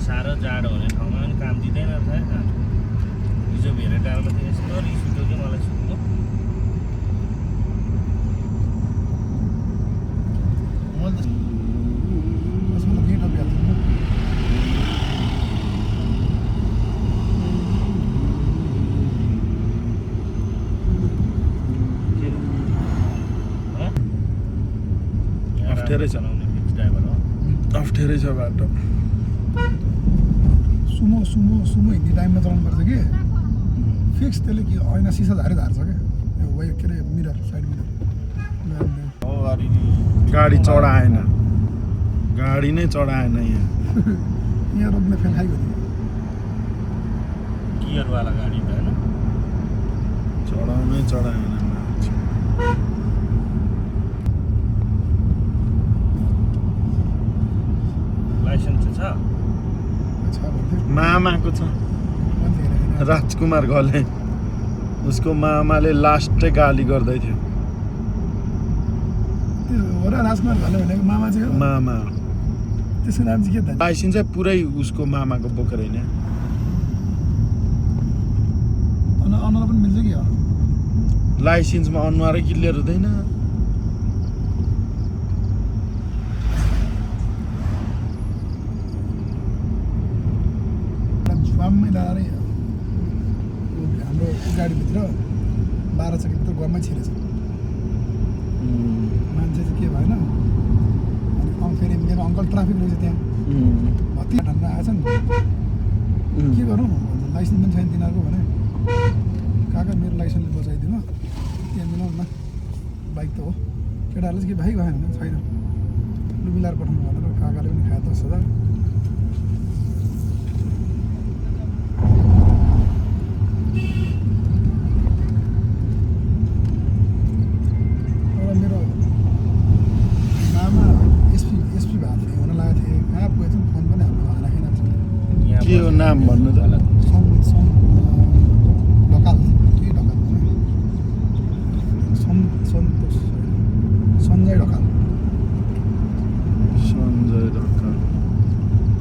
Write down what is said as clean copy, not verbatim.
साह्रो जाडो हुने ठाउँमा पनि काम दिँदैन रहेछ। हिजो भेरे टाढोमा थियो यस्तो रिस उठ्यो कि मलाई सुत्नु। अप्ठ्यारै छ अप्ठ्यारै छ बाटो। सुमो हिँड्ने टाइममा चलाउनु पर्छ कि फिक्स त्यसले कि ऐना सिसा झार्छ क्या यो वाइ के अरे मिरर साइड मिरर गाडी चढाएन, गाडी नै चढाएन यहाँ। यहाँ रोक्ने फेल खाइ गयो गियरवाला गाडी त होइन चढाउनै चढाएन। लाइसेन्स छ मामाको छ। राजकुमार घले उसको मामाले लास्टै गाली गर्दै थियो। हो र राजकुमार घले भनेको मामा चाहिँ हो। मामा त्यसको नाम चाहिँ के त? लाइसेन्स चाहिँ पुरै उसको मामाको बोकेर होइन। अनुहार पनि मिल्छ कि लाइसेन्समा अनुहारै क्लियर हुँदैन। झुवाममै लाएर हाम्रो गाडीभित्र 12 चक्कीभित्र गममै छिरेछ। मान्छे चाहिँ के भएन अनि फेरि मेरो अङ्कल ट्राफिक रहेछ त्यहाँ भत्ती ढन्न आएछन्। के गरौँ लाइसेन्स पनि छैन तिनीहरूको भने काका मेरो लाइसेन्सले बचाइदिनु त्यहाँ मिलाउनु न बाइक त हो। केटाहरूले चाहिँ के भाइ भएन भने छैन लु मिलाएर पठाउनु भनेर काकाले पनि खायो 10,000। मेरो मामा एसपी भएको थिएँ हुन लागेको थिएँ कहाँ पुगेछ फोन पनि हाम्रो राखेन। के हो नाम भन्नु त?